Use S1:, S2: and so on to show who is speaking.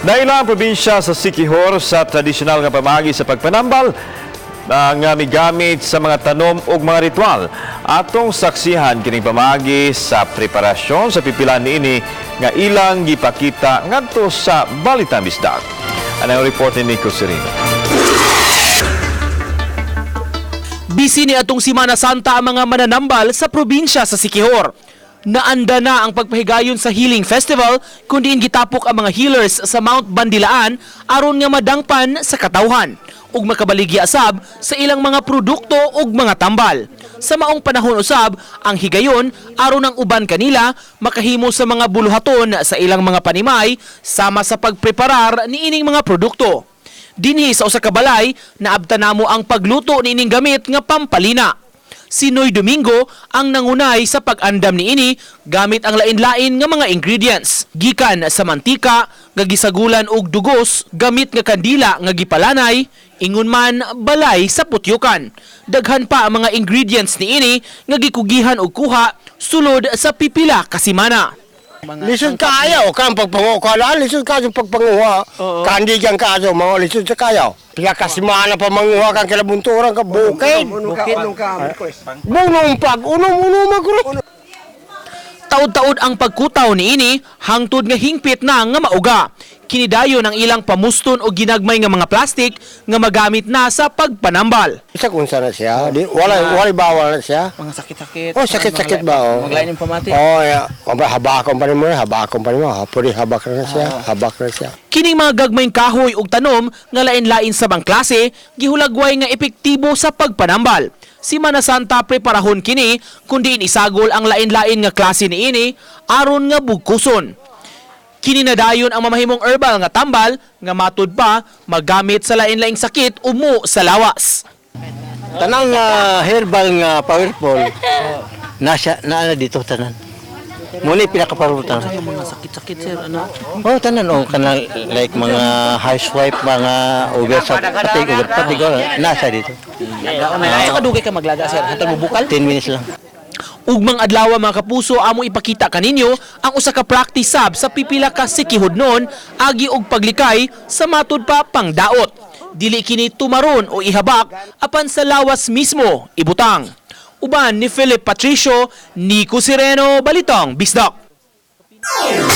S1: Naila ang probinsya sa Siquijor sa tradisyonal nga pamaagi sa pagpanambal nga migamit sa mga tanom ug mga ritual. Atong saksihan kining pamaagi sa preparasyon sa pipilan niini nga ilang gipakita ngadto sa Balitang Bisdak. Ano ang report ni Nico Serino?
S2: Busy ni atong Simana Santa ang mga mananambal sa probinsya sa Siquijor. Naanda na ang pagpahigayon sa Healing Festival kundi gitapok ang mga healers sa Mount Bandilaan aron nga madangpan sa katawhan ug makabaligya sab sa ilang mga produkto ug mga tambal. Sa maong panahon usab, ang higayon aron ang uban kanila makahimo sa mga buluhaton sa ilang mga panimay sama sa pagpreparar niining mga produkto. Dinhi sa usa ka balay, naabta namo ang pagluto niining gamit nga pampalina. Si Noy Domingo ang nangunay sa pag-andam niini gamit ang lain-lain nga mga ingredients. Gikan sa mantika, nga gisagulan og dugos, gamit nga kandila nga gipalanay, ingon man balay sa putyukan. Daghan pa ang mga ingredients niini nga gikugihan og kuha sulod sa pipila ka semana.
S3: Lisod kaayo, kan pagpanguha ko ala, lisod kaayo pagpanguha. Kandi kang kaayo, mga lisod sa kayo. Pila ka semana pa manguha kang kilabunturan ka bukid.
S4: Bukid.
S3: Bunong pag unom unom maguro.
S2: Taud-taud ang pagkutaw niini hangtod nga hingpit na nga mauga. Kinidayon ang ilang pamuston o ginagmay nga mga plastik nga magamit na sa pagpanambal.
S3: Isa kung sana siya, di, wala wala bawal na siya.
S4: Mga sakit-sakit.
S3: Oh, sakit-sakit ba oh.
S4: Maglain yung pamati.
S3: Oh, ya. Kumpa habakon pa nimo, habakon pa nimo, pwede habak na siya, habak na siya.
S2: Kining mga gagmayng kahoy ug tanom nga lain-lain sa bang klase gihulagway nga epektibo sa pagpanambal. Simana Santa preparahon kini kundi isagol ang lain-lain nga klase niini aron nga bugkuson. Kini na dayon ang mamahimong herbal nga tambal nga matud pa magamit sa lain-laing sakit umo sa lawas.
S5: Tanang herbal nga powerful nasa naa na dito tanan. Muna pinakapowerful tanan.
S4: Mga sakit-sakit, sir, ano?
S5: Oh, tanan oh kanang like mga housewife, mga over sa patig, over patig, oh, nasa dito.
S4: Sa kadugay ka maglaga, sir? Hantod mo bukal?
S5: 10 minutes lang.
S2: Ugmang adlaw, mga kapuso, amo ipakita kaninyo ang usa ka practice sab sa pipila ka Siquijornon agi og paglikay sa matud pa pangdaot. Dili kini tumaron o ihabak apan sa lawas mismo ibutang. Uban ni Philip Patricio, Nico Sireno, Balitang Bisdak.